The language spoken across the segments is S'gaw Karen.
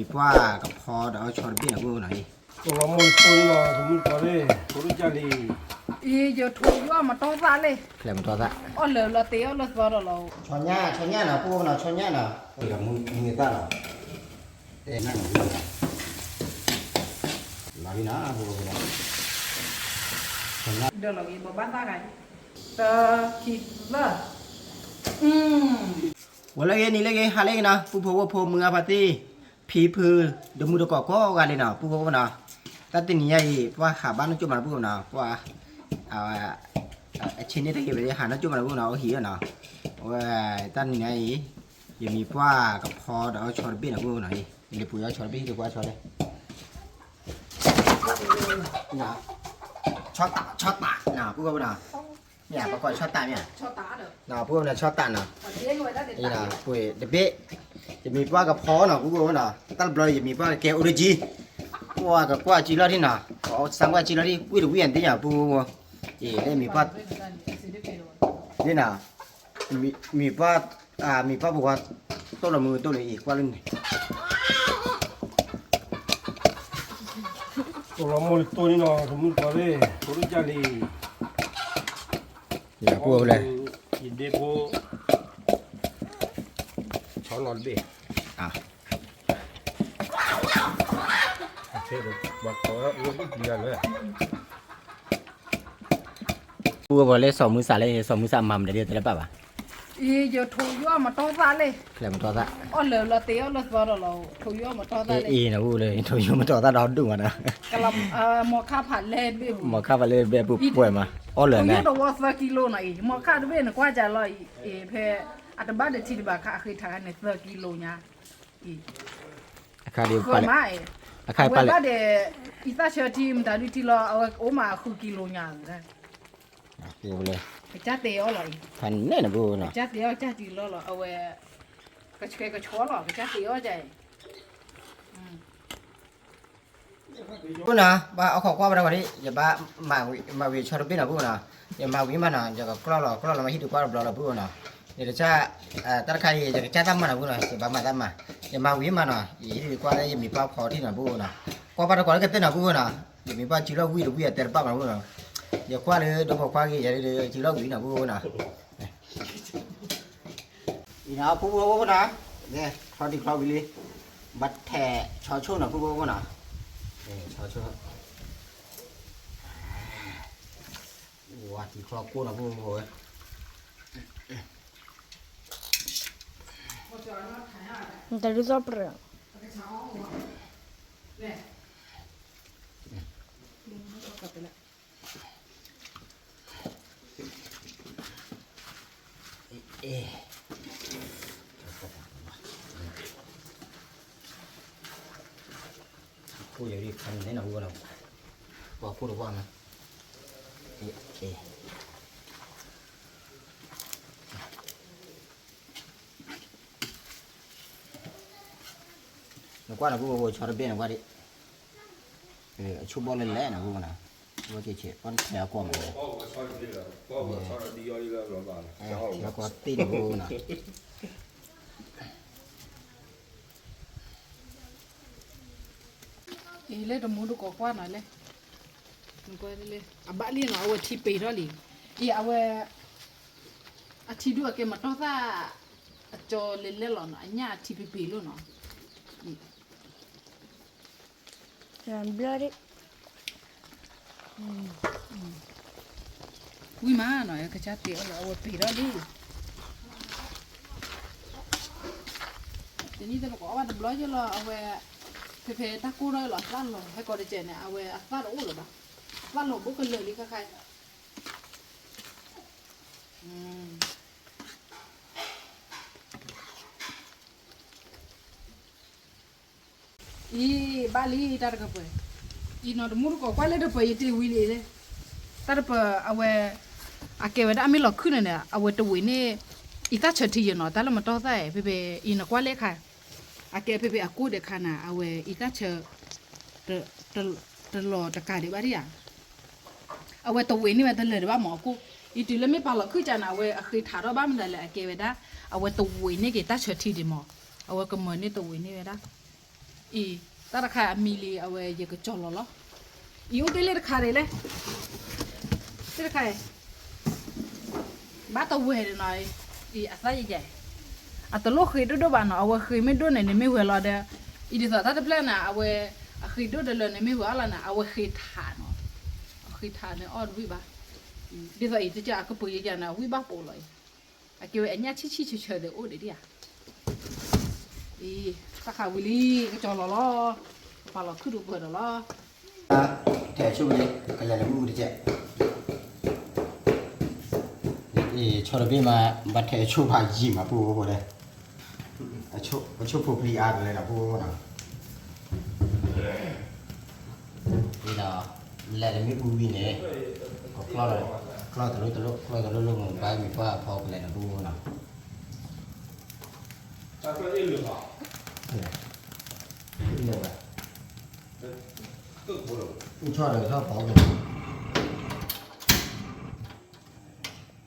ပှၢ်ကဖီဒီးအီၣ်ဆီတဘ့ၣ်နီၤ ပုၢ်ဝဲၢ်နီၤအံၤ, ကလီၤမိၢ်တတိၢ်နီၤ သမုၣ်ကီၤလ့ၣ် ဖိဒိၣ်ကၢ်လံၤ, အံၤ ယထိယအိၣ်မတီၢ်သၣ်လ့ၣ်, ချဲမတီၢ်သၣ်, အီၣ်လၢလီၤတ့အီၣ်လၢသီဒီးလီၤ, ဆီညၣ် ဆီညၣ်နီၤ ပုၢ်ဝဲၢ်နီၤ ဆီညၣ်နီၤ, မုၢ်သၣ်နီၤ, တဲနၢ်နီၤ, လီၤလံနီၤ ပုၢ်ဝဲၢ်နီၤ, ဆီညၣ်, ဒီးလီၤဂ့ၤ ဘိးဘၣ်သၣ်ဂၤ, တၢ်ခံသၢ ဝဲလၢဂ့ၤနံၤလၢဂ့ၤ ဟါလၢဂ့ၤနီၤ ပုၢ်ဖိဝဲၢ်ဖိမုၢ်ဂၤဖါတံၢ်, ဖံဖု ဒီးမုၢ်တကိးကိးဂၤလံနီၤ ပုၢ်ဖိဝဲၢ်နီၤ, တၢ်တနံၤညါအံၤ ပှၢ်ဟးဘၣ်နီၢ်ကၠိၣ်မးနီၤ ပုၢ်ဖိနီၤ, ပှၢ် အဆ့န့ၣ်တဂ့ၤ ပဟးနီၢ်ကၠိၣ်မးနီၤ ပုၢ်ဖိနီၤ အိၣ်ဟံၣ်နီၤ, အဝဲ တၢ်နံၤညါအံၤ ယမံၤပှၢ်ကဖီဒီးအီၣ်ဆီတဘ့ၣ်နီၤ ပုၢ်ဖိနီၤ, ယလံၤပှ့ၤအီၣ်ဆီတဘ့ၣ် ယလံၤပှ့ၤအီၣ်ဆီလၢ ဆီတး ဆီတးနီၤ ပုၢ်ဖိနီၤ, မ့ၢ်ပှၤကိးဆီတးမ့ၢ်ဧါ, ပုၢ်ဖိနီၤ ဆီတးနီၤ, ပှ့ၤတဘ့ၣ်, ယမံၤပှၢ်ကဖီနီၤ ပုၢ်ဖိနီၤ, တၢ်တဘျီယမံၤပှၢ်ကကဲအိၣ်တကံ, ကွၢ်ကကွၢ်ကံလီၤထံနီၤ, စၢ်ကွၢ်ကံလီၤထံ ဝံၣ်တဝံၣ်အံၤသ့ၣ်ညါ ပုၢ်ဖိ, ယမံၤပှၢ်, သ့ၣ်နီၤ, မံၤပှၢ်, မံၤပှၢ်ပဝါ, တိၢ်လီၤမုၢ်တိၢ်လီၤအံၤ ကွၢ်လၢန့ၣ် တိၢ်လီၤမိၢ်တတိၢ်န့ၣ်နီၤ သမုၣ်ကီၤလ့ၣ် ဖိဒိၣ်ကၢ်လံၤ, ယပုၢ်ဝဲၢ်, ယဒ့ဖိ, ဆီနီၤတဘ့ၣ်, ပုၢ်ဝဲၢ်လၢစီၤမုၢ်စးလၢ စီၤမုၢ်စးမၤမနုၤဒ်တလၢဘၣ်ဘၣ်, အံၤ ယထိယအိၣ်မတီၢ်သၣ်လ့ၣ်, ချဲမတီၢ်သၣ်, အီၣ်လၢလီၤတ့အီၣ်လၢသီဒီးလီၤ ထိယအိၣ်မတီၢ်သၣ်လ့ၣ်, အံၤနီၤ ပုၢ်ဖိလၢ ထိယအိၣ်မတီၢ်သၣ်ဒီးဒိၣ်မးနီၤ, မီၤခၣ်ဖးလဲၢ်တဘ့ၣ်ပူၤပှဲၤမး အီၣ်လၢၤန့ၣ်, ထိယအိၣ်တဝီသၢကံလိနီၤအံၤ မီၤခၣ်တဘ့ၣ်န့ၣ် ကွၢ်ကၢလီၤအံၤ ဖဲ အတဘၣ်ဒီးထံတဘၣ်ခါ အဃ့ထးခါန့ၣ် သၢကံလိညါ, အခါဒ်ပာ်လၢ, အခါပာ်လၢ, အဝဲဘၣ်ဒီး အံသၣ်ဆၢထံ မတၤဒုထံလီၤ အဝဲအိၣ်မးဃုကံလိညါ, ကစၢ်တဲအီၤလီၤအံၤ, ကစၢ်တဲအီၤကစၢ်တုၤလီၤလီၤ အဝဲ, ကဆှဲကဆှီလီၤ ကစၢ်တဲအီၤကစၢ်အံၤ ပုၢ်နီၤ ဘၣ်အီၣ်ခိးကွၢ်ဝဲဒၣ်ဝဲဒၣ် ယဘၣ်မၤဝံၤဆီတဘ့ၣ်နီၤ ပုၢ်နီၤ, ယမၤဝံၤမးနီၤ ယကကျီၢ်လီၤ ကျီၢ်လီၤမးဟံၣ်ဒုးကွၢ်တဘျီလီၤ ပုၢ်နီၤ, ယတၢ်, တၢ်တခါအံၤ ယကစၢ်တၢ်မၤနီၤ ပုၢ်နီၤ ယဘၣ်မၤတၢ်မၤ, ယမၤဝံၤမးနီၤ ယဟံၣ်ဒုးကွၢ်လၢယမံၤပှၢ်ဖီထံၣ်နီၤ ပုၢ်နီၤ, ကွၢ်ဘၣ်တကိးလၢကသ့ၣ်နီၤ ပုၢ်နီၤ, ယမံၤပှၢ်စုလီၤဝံၣ်တဝံၣ်အတဲတဘၣ်မး ပုၢ်နီၤ, ယကွၢ်လၢဒိဖိခွါဂ့ၤ ယၤဒုးစုလီၤဝံၣ်နီၤ ပုၢ်နီၤ အံၤနီၤ ပုၢ်ဖိဖိနီၤ, ချီတံၤချီဝံၤလံ, ဘၣ်ထဲးဆီဆိၣ်နီၤ ပုၢ်ဖိဖိနီၤ, ဆီဆိၣ်, ဝါတံၤချီကိၢ်နီၤ ပုၢ်ဖိဖိဝဲ, တဒုသီၣ်ပြၢၤ, အ့ၣ်, ခိၣ်ယၤဒ်ခါန့ၣ်နီၤ ပုၢ်ဖိနီၤ, ပှၤခိၣ်တဝၣ်မး, အ့ၣ်, နကွၢ်နီၤ ပုၢ်ဖိဖိ ဆီတဘ့ၣ်နကွၢ်ဒံး, အဆိဘီလၢလဲၣ်နီၤ ပုၢ်ဖိနီၤ, ဝဲက့ၤဆဲး ပီၣ်ထဲးအကွီၢ်မး, ထဲးကွီၢ်တ့ၢ်နီၤ ပုၢ်ဖိနီၤ. အံၤလၢတမူတကိးကွၢ်နီၤလဲၣ်, နကွၢ်လၢ အဘၣ်လံနီၤ အဝဲထံပ့ၤထီၣ်လံ, အံၤအဝဲ အထံဒုးအကဲမတီၢ်သၣ် အကၠီလဲၤလဲၣ်လီၤနီၤ အညၣ်အထံပ့ၤပ့ၤလိာ်နီၤ, ဘျီဒ် ဝံၤမးနီၤ ကစၢ်တဲအီၤလီၤ အဝဲပ့ၤထီၣ်လံ, တနံၣ်တပကိးဘၣ်တဘျီယလီၤ အဝဲ ဖဲဖဲတၢ်ကိၢ်ထီၣ်လီၤ အသၣ်လီၤ ဟဲကီးတကဲးန့ၣ် အဝဲအသၣ်တအိၣ်လၢၤဘၣ်, အသၣ်လီၤဘိကလၢာ်လံခါခါ အံၤ ဘၣ်လံတၢ်တကပၤ, အံၤနီၤ တမူတကိးကွၢ်လၢတပၤ ယတ့ၢ်ဝံၤလံ, တၢ်တပၤအဝဲ အကဲဝဲဒၣ်အမ့ၢ်လီၤခုၣ်န့ၣ်န့ၣ် အဝဲတဝံၤန့ၣ် အံသၣ်ဆၢထံယနီၤ တၢ်လၢမတီၢ်သၣ် ဖဲဖဲအံၤနကွၢ်လဲၣ်ခါ, အကဲဖဲဖဲအကိၢ်ဒဲးခါန့ၣ် အဝဲအံသၣ်ဆၢ တလီၤတကးဒံးဘၣ်ဒံးဧါ, အဝဲတဝံၤန့ၢ်ဝဲတလၢာ်ဒံးဘၣ်မၢ်အကိၢ်, အံၤတုၤလၢမ့ၢ်ပာ်လီၤခုၣ်ကၢန့ၣ် အဝဲအဃ့ထးထီၣ်ဘၣ်မနုၤလဲၣ် အကဲဝဲဒၣ် အဝဲတဝံၤန့ၢ်က့ၤတၢ်ဆၢထံဒံးမၢ်, အဝဲကမၤန့ၢ်တဝံၤန့ၢ်ဝဲဒၣ် အံၤ, တၢ်တခါအမံၤလံ အဝဲယကကၠီၤလီၤလီၤ. အံၤအိၣ်တ့ၢ်လၢတခါဒံးလဲၣ်, တ့ၢ်တခါအံၤ, ဘၣ်တဝဲၢ်န့ၣ်နီၤ, အံၤအသၣ်ယဲယဲ, အတလိၣ်ဃ့ဒိၣ်ဒိၣ်ဘၣ်နီၤ, အဝဲဃ့မ့ၢ်ဒိၣ်န့ၣ် နမ့ၢ်ဝဲၤလီၤဒီး, အံၤဒ်သိးတၢ်တဖျၢၣ်န့ၣ် အဝဲ, အဃ့ဒိၣ်တလၢနမ့ၢ်ဝဲၤအီၣ်လီၤန့ၣ် အဝဲဃ့ထးနီၤ, အဃ့ထးန့ၣ်အီၣ်တဝံၣ်ဘၣ်, ဒ်သိးအံၤတကးအကပၤယဲယဲန့ၣ် အဝံၣ်ဘၣ်ပိာ်လီၤအံၤ အကဲဝဲအညၣ်ဆံၣ်ဆံၣ်ဆၢဆၢသ့ၣ်အိၣ်ဒံးဒံးဧါ. အံၤ, တၢ်ခးဝံၤလံ, ကကၠီၤလီၤလီၤ, ပာ်လီၤခုၣ်ဒိၣ်ပှၢ်ဒီးလီၤ. ထဲးဆိၣ်ဝံၤလံ, ကလဲၤလၢမုၢ်အူတကဲး. ဆီတဘ့ၣ်မး, ဘၣ်ထဲးဆိၣ်ဖးယံာ်မး ပူဖိဒီး, အဆိၣ်ဖိပျံၤအါကလဲာ်ဒီး ပူဖိနီၤ. ဒီး, လဲၤတမ့ၢ်အူဝံၤန့ၣ်, ကျီၢ်တလိၣ်တလိၣ်, ကျီၢ်တလိၣ်တလိၣ်, ကျီၢ်တလိၣ်လိၣ်မး ဘၣ်မံၤပှၢ်ဖီ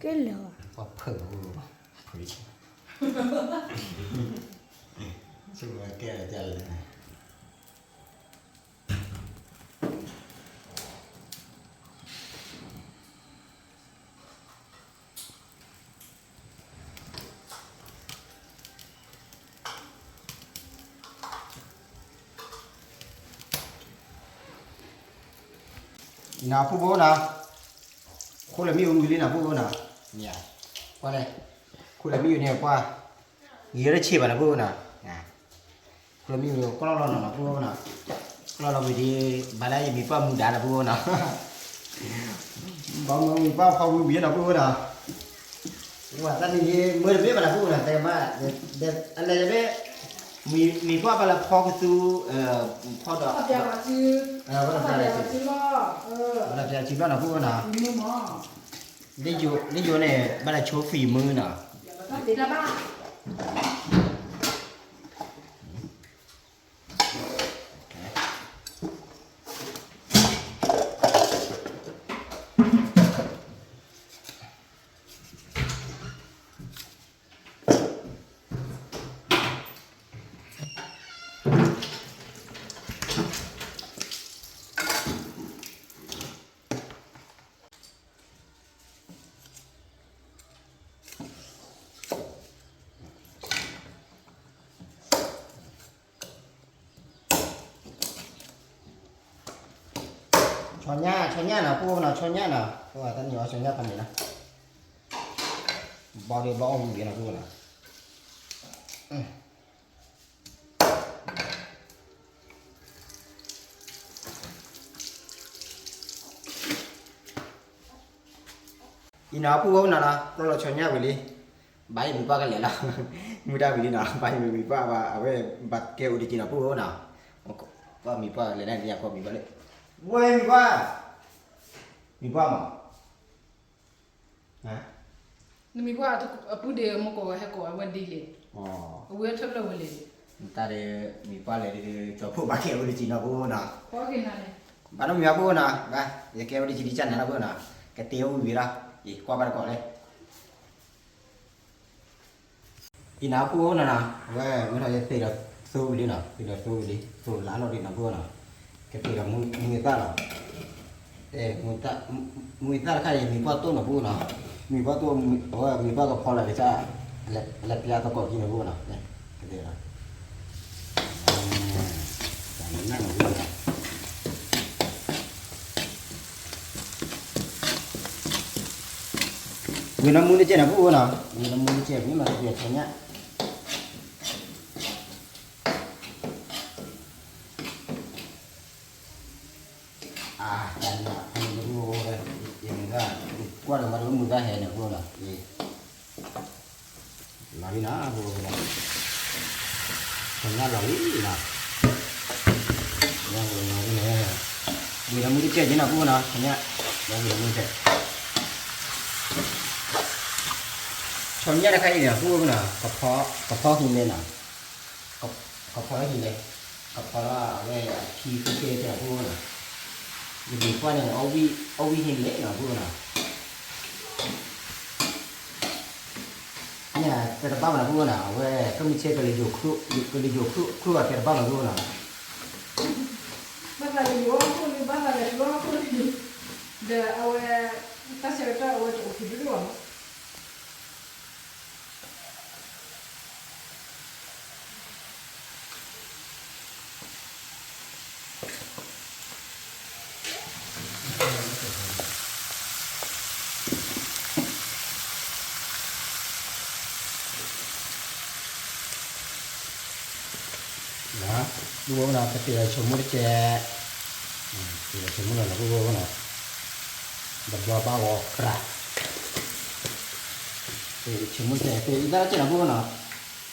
ကလဲာ်ဒီး ပူဖိနီၤ. ကဲလၢၤဘၣ်, ကဲလၢၤဘၣ်. နီၤ ပူဖိနီၤ, ခိၣ်လၢမ့ၣ်အူဝံၤလံနီၤ ပူဖိနီၤ, မ့ၢ်ဧါ, ကွၢ်လဲၣ်, ခိၣ်လၢမ့ၣ်အူန့ၣ်ကွၢ်, ယံာ်လၢဆံးဘၣ်နီၤ ပူဖိနီၤ. ကျီၢ်မ့ၢ်ဝံၤ ကျီၢ်လီၤနီၤနီၤ ပူဖိနီၤ, ကျီၢ်လီၤဝံၤဒီး ဘၣ်လၢယမံၤပှၢ်မူဒါနီၤ ပူဖိနီၤ, ဘၣ်မံၤပှၢ်ဖီဝံၤဝံၤနီၤ ပူဖိနီၤ, ဝဲတၢ်န့ၣ် မ့ၢ်တမ့ၢ်ဘၣ်နီၤ ပူဖိနီၤ တဲမး, အလဲၤမ့ၢ်, မံၤပှၢ်ဘၣ်လၢဖီကသူ, ဖီဒီး, ဘၣ်လၢဖီကသူ, ဘၣ်လၢဖီကသူဘၣ်နီၤ ပူဖိနီၤ, လၢယိၤန့ၣ် ဘၣ်လၢဆိဖံးမုၢ်နီၤ. ဆီညၣ် ဆီညၣ်နီၤ ပူဖိနီၤ ဆီညၣ်နီၤ ပှၤတၢ်နံၤအီၤဆီညၣ်ဖးန့ၣ်နီၤ, ဘီဒီးဘီအီၣ်ဝံၤဝံၤနီၤ ပူဖိနီၤ. အံၤနီၤ ပူဖိနီၤနီၤ ကျီၢ်လီၤဆီညၣ်ဝံၤလံ, ဘၣ်ယမံၤပှၢ်ကလဲၤလီၤ, မူဒါဝံၤလံနီၤ ဘၣ်ယမံၤပှၢ်ဘၣ် အဝဲဘၣ်ကဲအိၣ်တက့ၢ်နီၤ ပူဖိနီၤ, ကွၢ်မံၤပှၢ်လဲၤန့ၣ် ယကွၢ်မံၤပှၢ်လၢ, ဝဲမံၤပှၢ်, မံၤပှၢ်မး နမံၤပှၢ်အပုၢ်ဒ့မ့ၢ်ကိးဝဲဟဲကိးဝဲဒ်လဲၣ်, အဝဲထၢၣ်ဖျၢၣ်ဝဲလဲၣ်, တၢ်ဒီး မံၤပှၢ်လဲၤဒီး ကၠီၤဖိဘၣ်ကဲအိၣ်တက့ၢ်နီၤ ပူဖိနီၤ, ဘၣ်နီတမံၤဘၣ် ပူဖိနီၤ, ယကဲအိၣ်တက့ၢ်ဒ်ကၢ်နၤနီၤ ပူဖိနီၤ, ကတ့အိၣ်ဝံၤဝံၤလီၤ, ယကွၢ်ဘၣ်တကိးလဲၣ်. အံၤနီၤ ပူဖိနီၤနီၤ အဝဲမ့ၢ်ထီၣ်ယသ့ၣ်ဒီးသိဝံၤလံနီၤ သ့ၣ်ဒီးသိဝံၤလံ သိလါလီၤဒံးနီၤ ပူဖိနီၤ, ကသ့ၣ်ဒီးမူသၣ်လီၤ, မူသၣ်တခါအံၤ မံၤပှၢ်တိၢ်နီၤ ပူဖိနီၤ, မံၤပှၢ်တိၢ် အဝဲမံၤပှၢ်ကဖီလၢကစၢ် လဲၤပျါသကိးက့ၤနီၤ ပူဖိနီၤ, ကသ့ၣ်ဒီး ဝံၤနီၢ်မူတကဲနီၤ ပူဖိနီၤ, ဝံၤနီၢ်မူတကဲ ပမ့ၢ်မၤတပျဲၢ်ဆီညၣ် အါ တၢ်နး ယမူဒါ ကွၢ်ဒီးမၤတမူဒါဟဲန့ၣ် ပူဖိနီၤ, လီၤလံနီၤ ပူဖိနီၤ, ဆီညၣ်လီၤလံနီၤ, ဝံၤနီၢ်မူတကဲက့ၤနီၤ ပူဖိနီၤ ဆီညၣ်, ဝံၤနီၢ်မူတကဲ ဆီညၣ်တခါအံၤန့ၣ် ပူဖိနီၤ ကဖီဟံးလဲၣ်နီၤ, ကဖီဟံးလဲၣ်, ကဖီလီၤအဝဲအခံဃုကဲကဲနီၤ ပူဖိနီၤ, ယမံၤပှၢ်န့ၣ် အီၣ်ဝံၣ်ဟံးလဲၣ်နီၤ ပူဖိနီၤ, မ့ၢ်တဲတဘၣ်မးနီၤ ပူဖိနီၤ အဝဲ ကမုၢ်ဆ့ၣ် ကလံၤယိၤချိၣ်ဘၣ်တဲတဘၣ်မး ပူဖိနီၤ, ယိၤဟီၣ်ခိၣ်န့ၣ် ဘၣ်သးလဲၤတုၤလၢဟီၣ်ခိၣ်န့ၣ်, ဒီးအဝဲ တၢ်ဆၢကတီၢ်အဝဲတအိၣ်ဖှိၣ်ဒိၣ်ဒိၣ်ဘၣ်မး. ပုၢ်ဝဲၢ်နီၤ ပတ့ၢ်လီၤဆိမိၣ်တကဲး, တ့ၢ်လီၤဆိမိၣ်လီၤနီၤ ပုၢ်ဝဲၢ်နီၤ, တဘျီဘၣ်ဂီၤကြၢး, တ့ၢ်ဆိမိၣ်တကဲး တ့ၢ်အံၤတၢ်ကဲးနီၤ ပုၢ်ဝဲၢ်နီ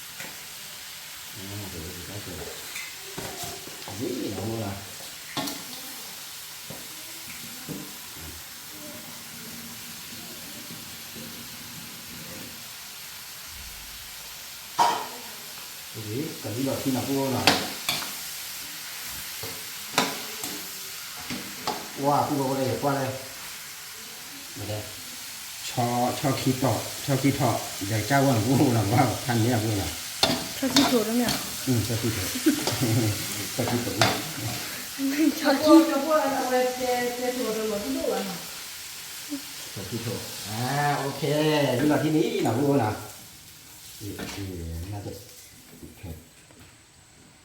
ၤ, တ့ၢ်အံၤတၢ်ကဲး, တ့ၢ်နီၤ ပုၢ်ဝဲၢ်နီၤ. ကလံၤလီၤထံနီၤ ပုၢ်ဝဲၢ်နီၤ, ဝါ ပုၢ်ဝဲၢ်အိၣ်လၢယကွၢ်လၢ ဆီခံထီၣ် ဆီခံထီၣ် ဒီးကၢ်ဝဲနီၤ ပုၢ်ဝဲၢ်နီၤ ဘၣ်ဖးန့ၢ်နီၤ ပုၢ်ဝဲၢ်နီၤ, ဆီခံထီၣ် ဆီခံထီၣ် ဆီခံထီၣ် ဆီခံထီၣ်, အိၣ်ခ့ လံၤလီၤထံန့ၣ်နီၤ ပုၢ်ဝဲၢ်နီၤ, ကသ့ၣ်ဘၣ်ဒၣ် မီၤကျိဆံၣ်တကဲးနီၤ ပုၢ်ဝဲၢ်နီၤ, သ့ၣ်တဘျီနီၤ, မီၤ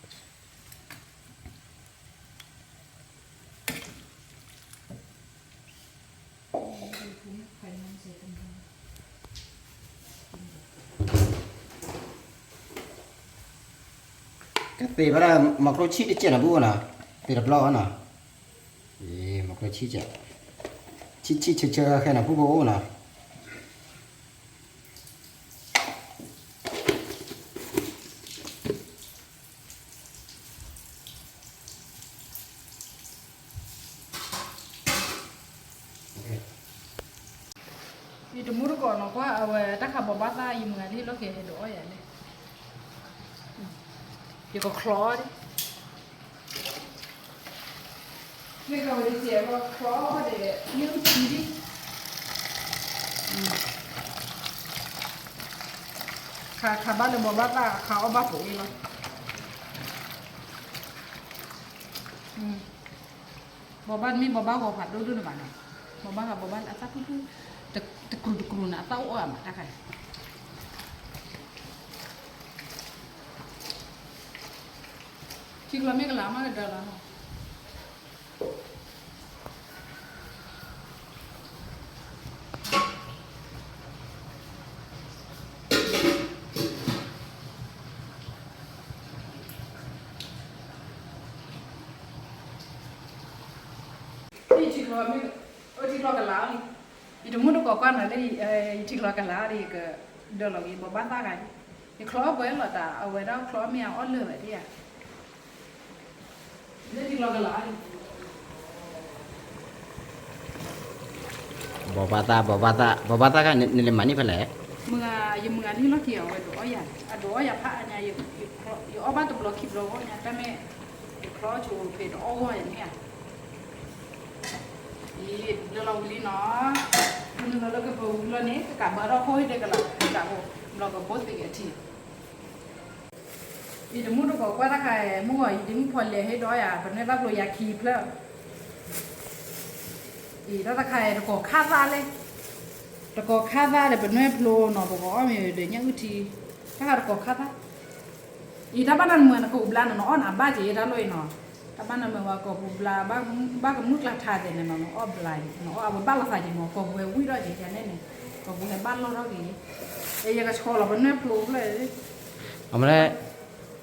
ကျိဆံၣ်ကဲး, ဆံၣ်ဆံၣ်ဆၢဆၢဃဲနီၤ ပုၢ်ဝဲၢ်အိၣ်နီၤ. ယတမူတကိးနီၤ ကွၢ်အဝဲတၢ်ခးဘိးဘၣ်သၣ် ယမုၢ်ဂၤလံလီၢ်ခံဟဲဒုးအီၣ်ယၤလဲၣ်, ယကချီအီၤဒံး, မ့ၢ်ကဝဲဒ်စဲးလီၤ ချီအီၤဒီး မ့ၣ်အူထံဒံး, ခးခးဘၣ်လၢဘိးဘၣ်သၣ် ခးအီၣ်ဘၣ်ပိာ်အံၤလီၤ. ဘိးဘၣ်တမ့ၢ်ဘိးဘၣ်ဂီၤဖးဒိၣ်ဒိၣ်န့ၣ်ဘၣ်နီၤ, ဘိးဘၣ်ဂၤဘိးဘၣ်လၢအသၣ်ဖုၣ်ဖုၣ်, တကြူးတကြူးန့ၣ် အသၣ်အိၣ်အါမးတၢ်ခါအံၤ, ထံကျိမ့ၢ်ကလၤမးကဒၢလီၤနီၤ. ယထံကျိမ့ၢ် အိၣ်ထံကျိကလၤအီၤလံ, ယတမူတကိးကွၢ်နၤလၢ ယထံကျိကလၤအီၤဒီး ယကဒၢလီၤက့ၤဘိးဘၣ်သၣ်ဂၤဒံး, ယချီအီၣ်ပှဲၤလီၤတၢ် အဝဲဒၣ်ချီအီၣ်မ့ၢ်အီၣ်လၢာ်ဝဲဒၣ်ဧါ. ဘိးဘၣ်သၣ် ဘိးဘၣ်သၣ် ဘိးဘၣ်သၣ်ခါ နလဲၤမၤန့ၢ်ဖဲလဲၣ်. မုၢ်ဂၤ ယမုၢ်ဂၤလံလီၢ်ခံအီၤဝဲဒုးအီၣ်ယၤ, အဒုးအီၣ်ယၤဖးအါညါ, ယအီၣ်ဘၣ်တဘျီခံဘျီဂီၢ်ညါ တၢ်မ့ၢ် ယချီဆိဖဲတအီၣ်ဂီၢ်ယၤန့ၣ်ဧါ. အံၤ လၢလီၤဝံၤလံနီၤ, မုၢ်နုာ်လီၤလၢကပၢၤဝံၤလီၤန့ၣ် ကကးဘၢထီၣ်ခိၣ်ဟံၣ်ဒဲးကလၤ ကးဖိ ဘျီကဘိသ့ၣ်ကထံၣ် အံၤတမူတကိးကွၢ်တၢ်ခါအံၤ မုၢ်ဂီၤအံၤဒ်မုၢ်ဖီလဲၤဟ့ၣ်ဒီးယၤ ပနွဲၢ်ဘၣ်ကျိယၤခံဖျၢၣ်, အံၤတၢ်တခါအံၤတကိးခါသၣ်လဲၣ်, တကိးခါသၣ်ဒီးပနွဲၢ်ဖျိနီၤ ပကအီၣ်မ့ၤဒီးညၣ်အုၣ်ထံ, တၢ်ခါတကိးခါသၣ်, အံၤတၢ်ဘၣ်နၤနမုၢ်နကိးဘျါနီၤ နအီၣ်နအဘၣ်က့ၤတၢ်လီၢ်အံၤနီၤ, တၢ်ဘၣ်နၤမုၢ်ဝဲကိာ်ပူၤဘျါ ဘၣ်ကမုၣ်ကျါထါသဲးန့ၣ်နီၤ နအီၣ်ဘျါအံၤ နအီၣ်အဝဲဘၣ်လီၤသးက့ၤမး ကိာ်ပူၤဟဲဝံၣ်ထီၣ်က့ၤယၤန့ၣ်န့ၣ်, ကိာ်ပူၤဟဲဘၣ်လီၢ်ထီၣ်က့ၤ, ယကဆီလီၤပနွဲၢ်ဖျိဖျၢၣ် အမလဲၣ်,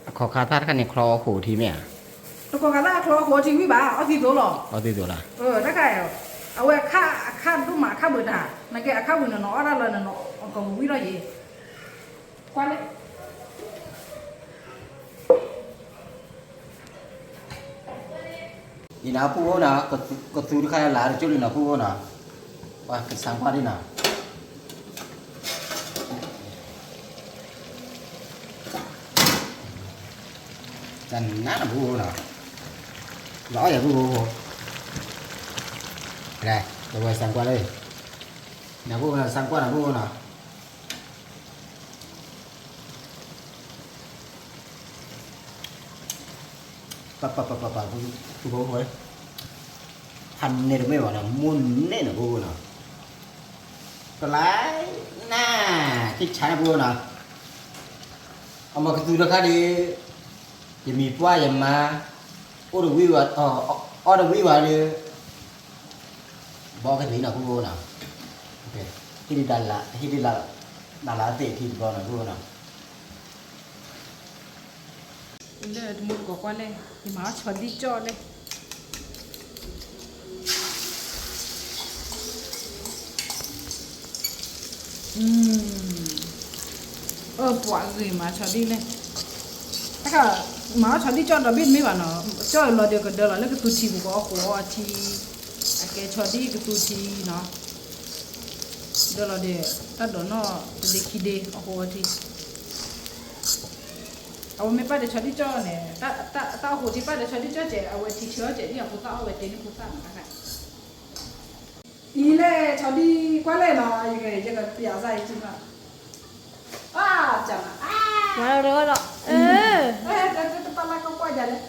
အခီခါသၣ်တခါန့ၣ် ချီအီၣ်ဃိးထံမ့ၢ်ဧါ, တခီခါသၣ်ချီအီၣ်ဃိးထံဝံၣ်ဘၣ် အီၣ်သံသိးလီၤ, အီၣ်သံသိးလီၤ, တခါ, အဝဲအခါဒိၣ်မးအခါဘၢတၢ်, နကဲအခါဝံၤန့ၣ် နအီၣ်တၢ်လၢနကိာ်ပူၤဝံၣ်ထီၣ်က့ၤ, ကွၢ်လဲၣ် အံၤနၤပုၢ်အိၣ်နီၤ, ကသူတခါလၢ်တကၠိလံနီၤ ပုၢ်အိၣ်နီၤ, ပှၤကစၢ်ကွၢ်ဒံးနီၤ, တနၤနီၤ ပုၢ်အိၣ်နီၤ, လီၤအီၣ်ယၤပုၢ်အိၣ်, လဲၤ တဝဲစၢ်ကွၢ်လၢ, နပုၢ်အိၣ်နီၤ စၢ်ကွၢ်နီၤ ပုၢ်အိၣ်နီၤ. ပပပပပ ပုၢ်ဖိဖိ အန့ၣ်တမ့ၢ်ဘၣ်နီၤ, မိၢ်န့ၣ်နီၤ ဖိနီၤ, တလါနၤ ထံဆါန့ၣ်ဖိနီၤ, အမၤကသူတခါဒီး ယမံၤပှၢ်ယမါ အိၣ်တဝံၤဘၣ်, အီၣ်တဝံၤဘၣ်ဒီး ဘီကသ့နီၤ ဖိနီၤ, ဟ့ၣ်ဒ်လၢ ဟ့ၣ်ဒ်လၢ နလါသ့ၣ်ထံတဘျီနီၤ ဖိနီၤ. လၢတမူတကိးကွၢ်လဲၣ်, ယမၤအီၣ်ဆီဒံၣ်ကၠီၣ်လဲၣ်. အၢ ပှၤဂ့ၤမးဆီဒံၣ်လဲၣ်. တၢ်ခါ မၤအီၣ်ဆီဒံၣ်ကၠီၣ်ဒီးဘ့ၣ်တမ့ၢ်ဘၣ်နီၤ, ကၠီၣ်လီၤဒီးကဒၢလီၤလၢကသူထံပူၤ ကအီၣ်ဃိအီထံ, အကဲဆီဒံၣ်ကသူထံနီၤ, ဒၢလီၤဒီး တၢ်ဒိးနီၣ်တဒ့ခံဒ့ အီၣ်ဃိအီထံ. အဝဲမ့ၢ်ပာ်ဒီးဆီဒံၣ်ကၠီၣ်န့ၣ် တၢ်အီၣ်ဃိထံပာ်ဒီးဆီဒံၣ်ကၠီၣ်ကဲး အဝဲထံဆၢအီၣ်ကဲး ဒ်အဖိသၣ်အီၣ်ဝဲတ့ၢ်န့ၣ်ဖိသၣ်နီၤ တၢ်ခါ အံၤလဲၣ် ဆီဒံၣ်ကွၢ်လဲၣ်နီၤ, ယက ယကပျးစၢ်အံၤကံနီၤ, အါ ကၢ်နီၤ, မၤလီၤတဝီဒီး အၢ တပာ်လၢကကွၢ်ယၤလဲၣ်,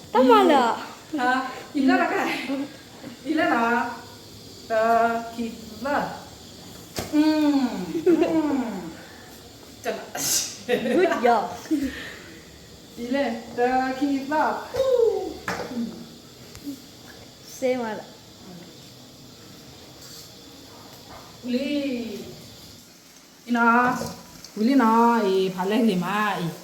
တၢ်မၤလၢာ်, အံၤလၢတခါ, အံၤလၢနီၤ, တ ခံသၢ, အံၤလဲၣ် တ ခံသၢ, စ့မးလၢ ဝံၤလံ, အံၤနီၤ, ဝံၤလံနီၤ, အံၤ ဖးလဲၢ်ဂ့ၤမးအံၤ,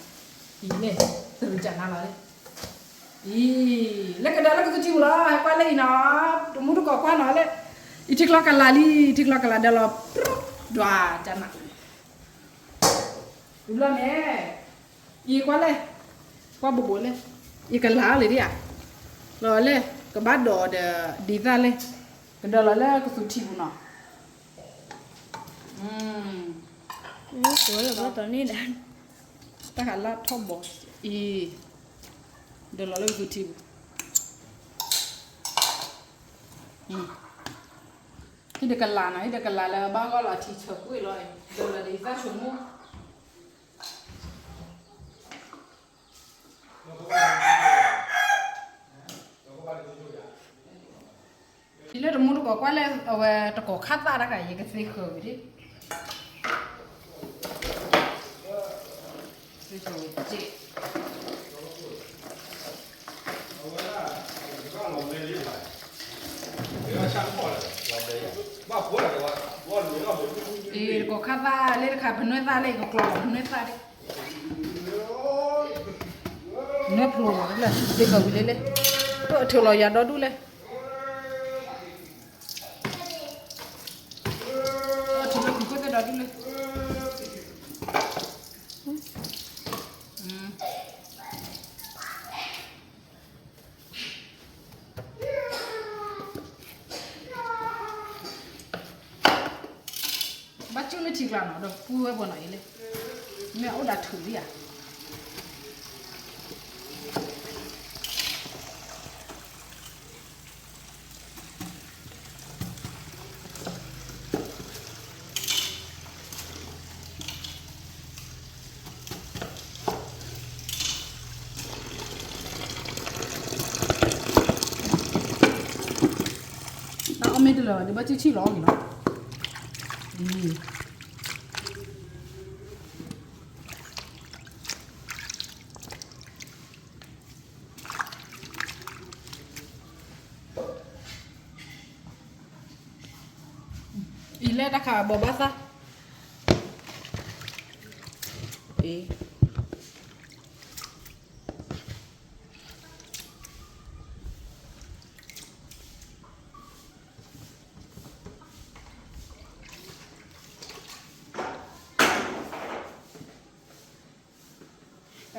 အံၤန့ၣ် သရူးကနါလီၤလံ, အံၤ လၢကဒၢလၢကသူထံပူၤလီၤ, ဟဲကွၢ်လၢအံၤနီၤ, တမူတကိးကွၢ်နီၤလၢ, အံၤထံကျီကလးလံ, ထံကျီကလးဒၢလီၤ, ဒွးကနါ, ဝံၤဘျီန့ၣ် ယကွၢ်လဲၣ်, ကွၢ်ဘိးဘိးလဲၣ်, ယကလၤအီၤလံဒ်ဧါ, လီၤလဲၣ်, ကဘၣ်ဒိးဒီးဒ်သၣ်လဲၣ်, ကဒၢလီၤလၢကသူထံပူၤနီၤ, လၢကဝဲလီၤဘီတီၤန့ၣ်ဒၣ်, တၢ်ခးလၢထီၣ်ဘီ, အံၤ, ဒၢလီၤလၢကသူထံပူၤ, ဟံၣ်ဒီးကလၤနီၤ, ဟံၣ်ဒီးကလၤလၢဘၣ်ဂီၢ်လီၤထံဆၢကွံာ်လီၤ, ဒၢလီၤဒီးယသၣ်ဆိကမိၣ် ဒ်လၢတမူတကိးကွၢ်လၢအဝဲတကိးခါသၣ်တၢ်ခါ ယကသ့ဃၢၤဝံၤဒၣ်, သ့ဃၢၤဝံၤစ့ၢ်, အ့ တကိးခါသၣ်လၢတခါ ပနွဲၣ်သၣ်လၢယကကျီလီၤ ပနွဲၣ်သၣ်ဒၣ် နွဲၣ်ဖျိလီၤလၢ သ့ကီၢ်ဝံၤလၢလဲၣ်, ပထုးလီၤယၤဒီဒူၣ်လဲၣ်, ပထုးလီၤခိၣ်သ့ၣ်ဒီဒူၣ်လဲၣ်, ဘၣ်ကၠူၣ်လၢထံကျါနီၤ ဒီးပူဝဲပှၤနီၤအံၤလဲၣ်, မ့ၢ်အိၣ်ဒၣ်ထုးလံဧါ. တၢ်အီၣ်မ့ၢ်တလၢာ်ဘၣ်ဒီး ဘၣ်ကၠူၣ်ဆံၣ်လီၤအီၣ်ဂ့ၤလီၤ, ဒ် အံၤလဲၣ်တၢ်ခးဘိးဘၣ်သၣ်, အံၤ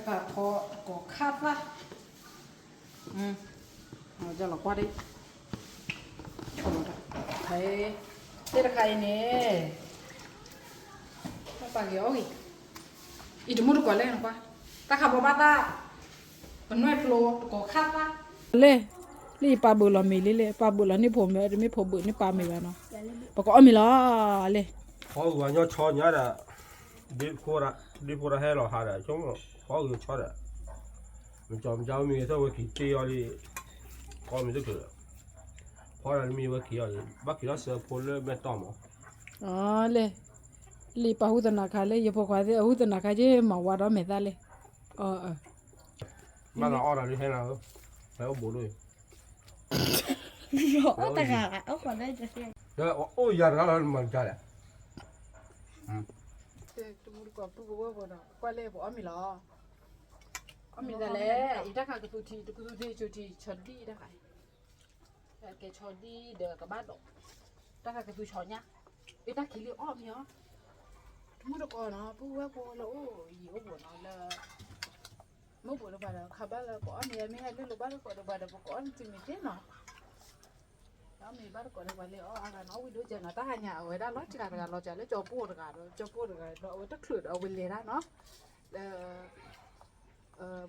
တၢ်ခးဖီကိးခါသၣ်, လီၤကွၢ်ဒၣ်, သ့ၣ်တခါအံၤန့ၣ်, ပာ်က့ၤအီၣ်ဂ့ၤ, အံၤတမူတကိးလဲၣ်နကွၢ်, တၢ်ခးဘိးဘၣ်သၣ်, ပနွဲၣ်ဖျိတကိးခါသၣ်, လဲၣ်, လၢယပာ်ဘုးလီၤမ့ၤလံလဲၣ်, ပာ်ဘုးလီၤန့ၢ်ဖိမ့ၢ်တမ့ၢ်ဖိဘုးန့ၢ်ပာ်မ့ၤဘၣ်နီၤ, ပကအီၣ်မ့ၤလီၤလဲၣ်. ဟီဂုၤဝဲညီဆီညါဒီး, ဒ့ဖိရဟဲလီၤဟးဒီး ဆိကမိၣ် ဟီဂုၤဆီဒီး, မကီမကီမ့ၢ်ဂ့ၤ သၢဝဲက့ၤတ့အီၤလံ, ကီမ့ၢ်တချုးဒီး ဖီဒီးတမံၤဝဲက့ၤအီၤ ဘၣ်က့ၤထီၣ်စၢဖိလၢမဲၢ်တီၢ်မး. အလဲၣ်, လံာ်ပာ်ဟူသနၤခါလၢ ယဖိခွါသ့ၣ် အဟူသနၤခါက့ၤ မၤဝါဒီးမဲာ်သၣ်လဲၣ်. ဘၣ်သးအီၣ်ဒီးဒုးဟဲနၤဧၢ, ဟဲအိၣ်ဘူးဒိၣ်အံၤ, အီၣ်တဂၤ, အိၣ်ယၤတဂၤလီၤ နမၤကလဲၣ်. တမူတကိးပုၢ်ပဝဲၢ်ဖိဒီး ကွၢ်လၢပအီၣ်မ့ၤလီၤ. အီၣ်မ့ၤဒ်လဲၣ်, အံၤတၢ်ခါကသူထံ တကသူထံ ကၠိထံ ဆီဒံၣ်တၢ်ခါ, ကဲဆီဒံၣ်ဒီးကဘၣ်ဒိး, တၢ်ခါကသူဆီညါ, အတၢ်ခံးလံအီၣ်မ့ၤအီၤ, တမူတကိးနီၤ ပုၢ်ဝဲၢ်ဖိလၢအိၣ်ယံၤအိၣ်ဘူးနီၤလၢ မ့ၢ်ဘူးတပှၤဒီး ခါဘၣ်လၢပအီၣ်မ့ၤ မ့ၢ်ဟဲလၢလိာ်ဘၣ်တကိးဒီးပှၤဒီး ပကအီၣ်န့ၢ်တမံၤသ့နီၤ. အီၣ်မ့ၤဘၣ်တကိးဒီးပှၤလၢအီၣ်အါဂၤနီၤ ဝံၤဒိၣ်ကဲနီၤ တၢ်ဟါညါအဝဲဒၣ်လီၤတဂၤတဂၤလီၤ ကလဲၣ် ကၠီပိၢ်တဂၤဒီး ကၠီပိၢ်တဂၤဒီး အဝဲတချုးဒီးအဝဲလဲၤတၢ်နီၤ, လၢ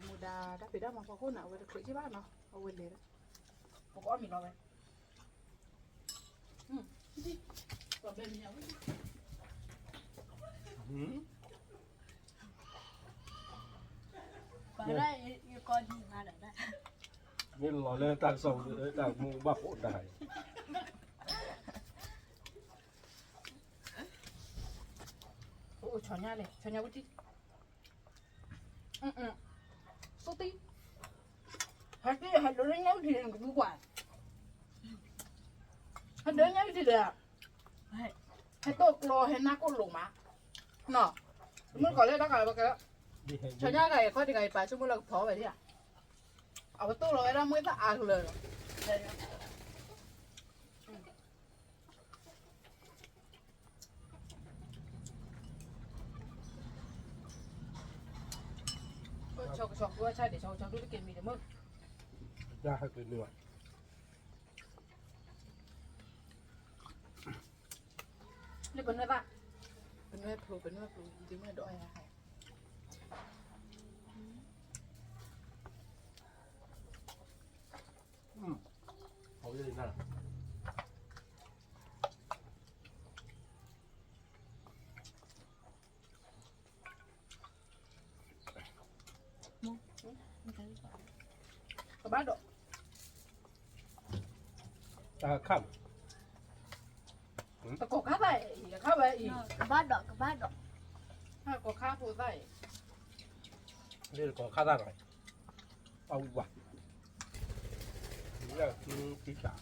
မူဒါတၢ်ဖံးတၢ်မၤဖီခိၣ်န့ၣ် အဝဲတချုးက့ဘၣ်နီၤ အဝဲလဲၤတၢ်, ပကအီၣ်မ့ၤလီၤဝဲ မ့ၢ်လီၤလၢတၢ်ကစီၣ်တၢ်မူဘၣ်အိၣ်တၢ်, အိၣ်ဆီညါလဲၣ် ဆီညါဝံၤတံၢ်, သိၣ်တံၢ်, ဟဲတံၢ် ဟဲဒိးလၢညၣ်ဝံၤတံၢ်န့ၣ် ကသူကွၢ်, ဟဲဒိးလၢညၣ်ဝံၤတံၢ်ဒီး ဟဲတိၢ်ကျီဟဲနၢ်ကိၣ်လိာ်မး, နီၤ, မုၢ်ကီးလၢတၢ်ကးဘၣ်ကဲ, ဆီညါတဂၤအံၤ ခီၣ်တဂၤအံၤ ပာ်ဆိကမိၣ်လၢကဖီဝဲဒၣ်ဧါ, အဝဲတိၢ်လီၤဝဲဒၣ်မွဲသၣ်အါကလၢာ်လီၤ. ဆီကဆီကဝဲဆၣ်ဒံး ဆီကဆီဒူၣ်တက့ၢ်မံၤတမုၢ်, လၢပနွဲၣ်ဘၣ်, ပနွဲၣ်ဖျိ ပနွဲၣ်ဖျိ ယတမ့ၢ်ဒိးအါယၤ, ကဘၣ်ဒိး, တၢ်ခါ, တကိးခါသၣ်အံၤ အခါဝဲအံၤ, ကဘၣ်ဒိး ကဘၣ်ဒိး, တကိးခါဖိသၣ်အံၤ, လၢတကိးခါသၣ်နီၤ, အဝံၤဝါ, လၢခံတံၢ်စး,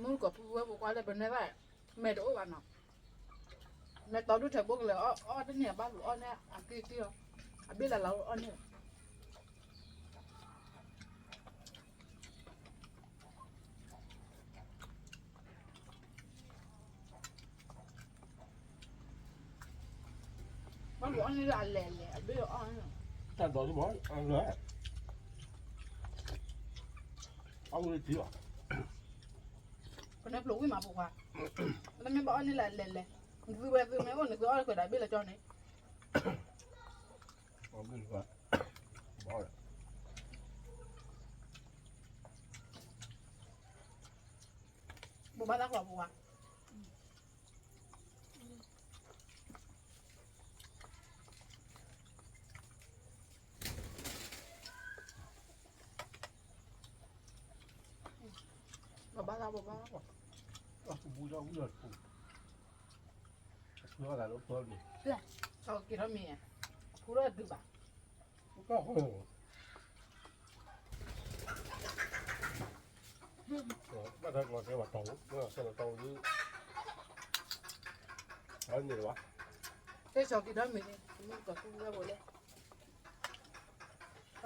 မုၢ်ကီးဖုဝဲပကွၢ်လၢပနွဲၣ်ဘၣ်, မဲာ်တအိၣ်ဘၣ်နီၤ, မဲာ်တီဒူၣ်ထဲဘိကလဲၤအီၣ်တန့ၢ် အဘၣ်လူၤအီၣ်န့ၢ် အက့ၢ်က့ၢ်လီၤ, အဘ့ၣ်လၢ်လၢ်အီၣ်န့ၢ် ဘၣ်လူၤအီၣ်န့ၢ်လၢအလဲၤလဲၤ အဘ့ၣ်အီၣ်န့ၢ်, တၢ်ဒိးဒ်မး, အဝဲ, အဝဲတံၢ်ဘၣ်, ပနွဲၣ်ဖျိဝံၣ်မးပိာ်ခွါ, တမ့ၢ်ဘၣ်အီၣ်န့ၢ်လၢအလဲၤလဲၤ, နသုဝဲသုမ့ၢ်အိၣ်န့ၣ် သုအီၣ်လၢခွဲးဒၣ်ဘ့ၣ်လၢကၠီန့ၣ်, ဘိးဘၣ်သၣ်ကျီၤပူၤဝါ, ဘိးဘၣ်သၣ် ဘိးဘၣ်သၣ်ကျီၤ, အပူၤဒီးဝံၤဒီးတပူၤ, အပူၤဒီးတပူၤ, က့ၤထီၣ်မ့ၢ်, အပူၤဒီးတပူၤဘၣ် ဘၣ်တၢ်ကျီၤတဲဘၣ်တီၤ, ဘၣ်တၢ်တီၤဒုး, အန့ၣ်ဘၣ်, တဲဆီက့ၤထီၣ်မ့ၢ်န့ၣ်, မုၢ်ကီၢ်သူဝဲဘိးလဲၣ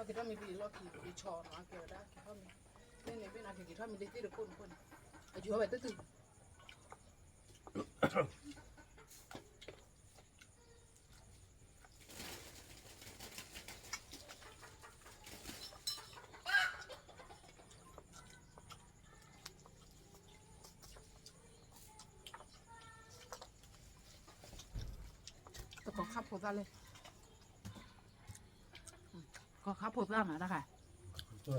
်, ဆီက့ၤထီၣ်မ့ၢ်ဒ်လီၢ်ခံ က့ၤဆီနီၤ ကဲဝဲဒၣ်က့ၤထီၣ်မ့ၢ်, မ့ၢ်န့ၣ်မ့ၢ်နီၤ က့ၤက့ၤထီၣ်မ့ၢ်လၢသ့ၣ်တခိၣ်တခိၣ်န့ၣ်, အယူၤဝဲတတုၤ တကိးခါဖိသၣ်လဲၣ်, ကိးခါဖိသၣ်မးတခါ, ကိ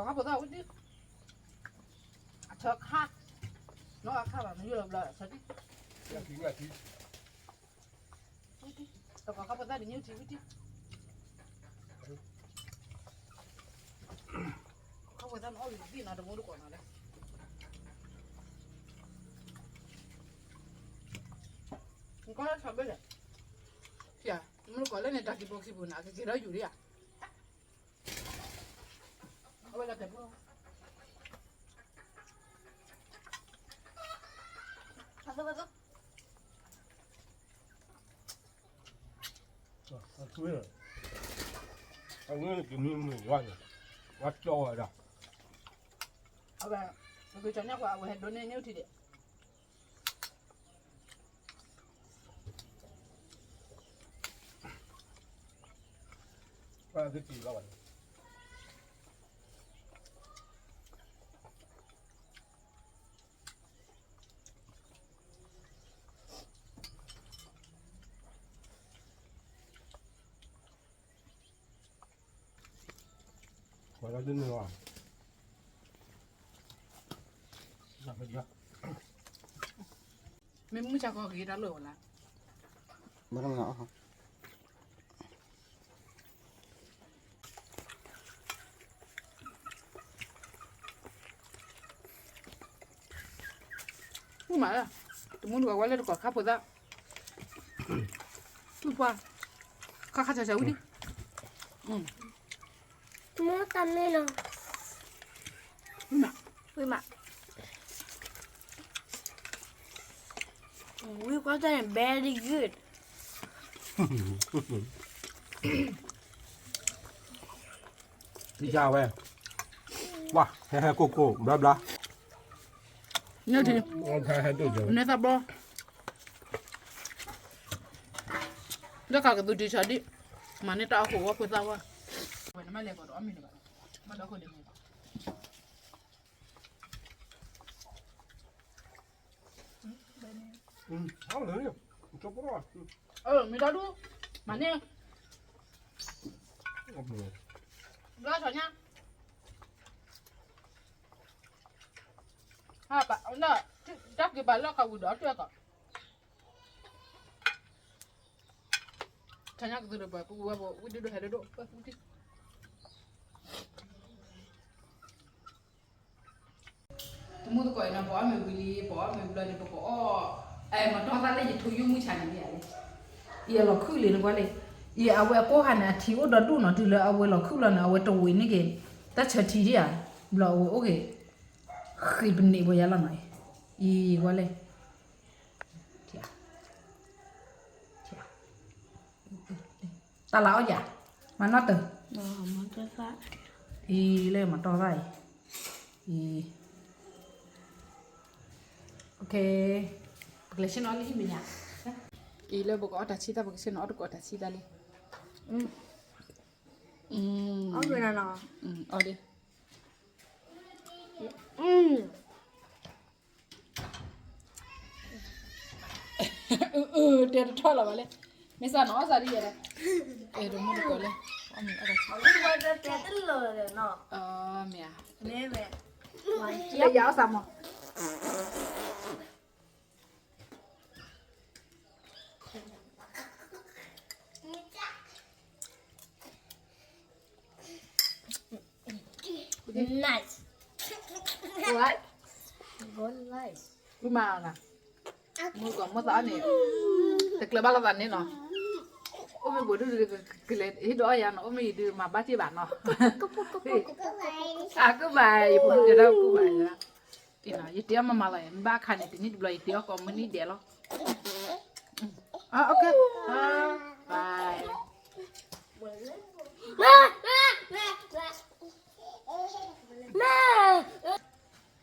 းခါဖိသၣ်ဝံၤဒ်, တခါ, နီၢ်အခါဘၣ် မ့ၢ်ယိၣ်လီၤဘျီ ဆီတံၢ်, တကီၢ်ခါဖိသၣ်တညိၣ်ထံဝံၣ်တံၢ်, ခါဖိသၣ်နအီၣ်ဝံၤတဘ့ၣ်နီၤ တမူတကိးနီၤလဲၣ်, နကီၢ်လၢဆီဘ့ၣ်လဲၣ်, ဖျါ, တမူတကိးလၢန့ၣ် တၢ်က့ၤပိာ်ခံပူၤန့ၣ် အကက့ၤထီၣ်ယူၤဒံးဧါ. အဝဲလၢတပူၤ အသွံၣ်လီၤ, အဝဲကမံမုာ်ဝဲန့ၣ်, ဝဲကၠီဝဲဒၣ်, အဝဲ, ပကကၠီညါကွၢ် အဝဲဟဲဒိးန့ၢ်ညိၣ်ထံဒံး ပှၤကတံၢ်လီၤဘၣ်န့ၣ်, ပှၤလၢဒ်န့ၣ်လီၤ, မ့ၢ်မုၢ်ဆါခီက့ၤတၢ်လၢာ်ဝဲလၢ, ဘၣ်တမ့ၢ်အီၣ် မုၢ်မးလၢ, တမူတကိးဝဲလၢတကီၢ်ခါဖိသၣ်, သူၣ်ပှၢ်, ခါခါဆၢဆၢဝံၣ်ဒံး, တမူတမ့ၢ်နီၤ, ဝံၣ်မး, ဝံၣ်မး, ဝံၣ်ကွၢ်တၢ်န့ၣ် very good. ယဝဲ, ဝါ, ဟဲဟဲကိၢ်ကိၢ် ဘျါဘျါ, န့ၣ်ထံ, န့ၣ်သးဘီ, လၢကကသူတံၢ်ဆါဒံး, မၤန့ၢ်တၢ်အီၣ်ခိၣ်ဝီဖိသၣ်ဝဲ, ဝဲနမ့ၢ်လဲၤပှၤတအီၣ်မ့ၤန့ၣ်ဘၣ်, မ့ၢ်ဒီးခိၣ်ဒဲးမ့ၢ်ဘၣ် မ့ၢ်တၢ်ဒူ, မၤန့ၢ်, ဘျီထီၣ်ညါ, တၢ်က့ၤပာ်လီၢ်ခးဝံၤဒီးအီၣ်တၢ်ကီး, ထီၣ်ညါကသူဒီးပှၤပူၤဝဲပူၤ ဝံၣ်ဒိၣ်ဒိၣ်ဟဲဒိၣ်ဒိၣ်, ပူၤတံၢ် တမူတကိးအံၤနီၤ ပအီၣ်မ့ၤဝံၤလံ ပအီၣ်မ့ၤဘျီန့ၣ် ပကအီၣ်, အဲ မၤတီၢ်သၣ်လၢယထိယိၣ်မုၢ်ဆါန့ၣ် မ့ၢ်ဧါလဲၣ်, အံၤအလီၤခုၣ်လံနကွၢ်လံ, အံၤအဝဲအကိၢ်ခါန့ၣ် အထံအိၣ်ဒီဒူၣ်နီၤ တုၤလၢအဝဲလီၤခုၣ်လီၤန့ၣ် အဝဲတဝံၤန့ၢ်က့ၤ, တၢ်ဆၢထံဒံးဧါ, ဘျီအဝဲအိၣ်က့ၤ, ဃ့ပနံးဝဲယါလီၤနီၤ, အံၤကွၢ်လံ, တၢ်လၤအီၣ်ယၤ, မၤနီၢ်တၢ်, အံၤလၢမၤတီၢ်သၣ်အံၤ, အံၤ, ပကလဲၤဆ့ၣ်နီၤအီၣ်လၢဟံၣ်မဲာ်ညါ, အံၤလၢပကအီၣ်တၢ်ဆံၣ်သၣ် ပကဆ့ၣ်နီၤအီၣ်တကိးတၢ်ဆံၣ်သၣ်လံ, အီၣ်ဒံး တဲတထီၣ်လီၤဘၣ်လဲၣ်, မ့ၢ်စၢ်နီၤအီၣ်စၢ်ဒ်ယဲလဲၣ်, အဲ တမူတကိးလဲၣ်, မ့ၢ်ဧါ, ယအီၣ်စၢ်မး Nice. What? Good nice. မၤနီၤ, မုၢ်ကီၢ်မုၢ်သးအီၣ်န့ၣ်, တကျၢၤဘၣ်လိာ်သးန့ၣ်နီၤ, အိၣ်မ့ၢ်ဘူးဒုးကလဲၤဟ့ၣ်ဒီးအီၣ်ယၤနီၤ, အိၣ်မ့ၢ်ယဒုးမၤဘၣ်က့ၢ်ဘၣ်နီၤ, အကဘၣ် ယဖိတဲဒၣ်ကဘၣ်ယၤ ယတဲအီၣ်မးမးလီၤ, မ့ၢ်ဘၣ်အခါန့ၣ် တနံၣ်တဘျီ ယတဲအီၣ်ကိးမုၢ်နံၤဒဲးလီၤ.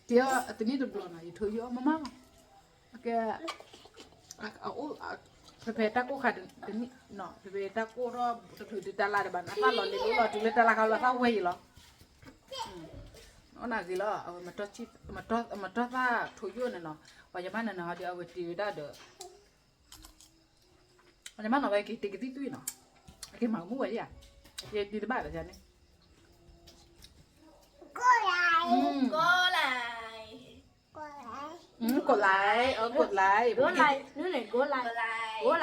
တဲအီၣ် တနံၣ်တဘျီနီၤ ယထိယိၣ်အီၣ်မးမးလီၤ. ကဲ ဖဲဖဲတၢ်ကိၢ်ခါတနံၣ်နီၤ ဖဲဖဲတၢ်ကိၢ်ထီၣ်တချုးတုၤတၢ်လါတဘၣ်န့ၣ် အသၣ်လီၤလံၤလီၤတုၤလၢတၢ်လါခါလီၤသၣ်ဝဲအံၤလီၤ. အီၣ်နၤဂ့ၤလီၤ အဝဲ မၤတီၢ်သၣ်ထိယိၣ်န့ၣ်နီၤ ပှၤယမါနၤနၤဟီဒီး အဝဲတ့ဝဲဒၣ်ဒီး ပှၤယမါနီၤဝဲက့ၤတ့ကသံၣ်သွံၣ်နီၤ အက့ၤမၤကမူၣ်ဝဲဒၣ်ဧါ ယတ့တဘၣ်ဒီးယၤန့ၣ် ကိးလၢ် ကိးလၢ် like အ like ကိးဒ်ကိး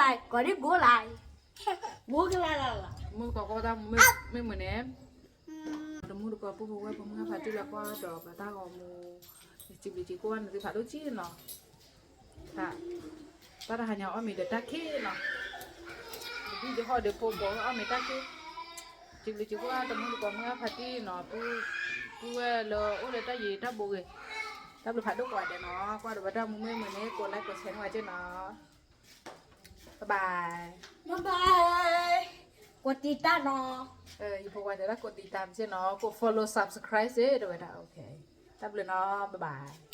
like ကိးကလၢ်လၢ်လၢ် မုၢ်ကီၢ်ကီၢ်တၢ်မုၢ်မ့ၢ်မုာ်န့ၣ် တမူတကိးပုၢ်ဖိဝဲၢ်ဖိမုၢ်ဖါတံၢ်လၢကွၢ်ဒီးပတၢ်ဂီၤမူ စံးဘျုးစံးဖှိၣ်နသုဖးဒိၣ်က့နီၤ တၢ်တဟါညါအီၣ်မ့ၤဒီးတၢ်ခံးနီၤ တဘံၣ်တဟီၣ်ဒီးဖိကိးအီၣ်မ့ၤတၢ်ခံး စံးဘျုးစံးဖှိၣ်တမူတကိးမုၢ်ဖါတံၢ်နီၤ ပုၢ်ဝဲၢ်လၢအိၣ်လၢတၢ်ယံၤတၢ်ဘိဂ့ၤ တၢ်ဘျုးဖးဒိၣ်ကိးဂၤဒဲးနီၤ ကွၢ်ဒီးပတၢ်မုၢ်မ့ၢ်မုာ်န့ၣ် ကိးlikeကိးshareန့ၢ်ဝဲက့နီၤ bye bye ကိးတံာ်တၢ်နီၤ ယဖိခွါတဲဒၣ်ကိးတံာ်တၢ်မ့ၢ်နီၤ ကိးfollow subscribe စ့ၢ်တဲဝဲဒၣ် တၢ်ဘျုးနီၤ bye bye